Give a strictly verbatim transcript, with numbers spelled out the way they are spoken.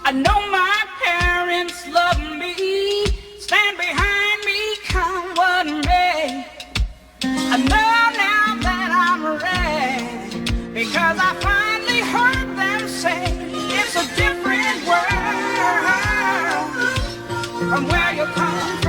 I know my parents love me, stand behind me, come what may. I know now that I'm ready, because I finally heard them say it's a different world from where you come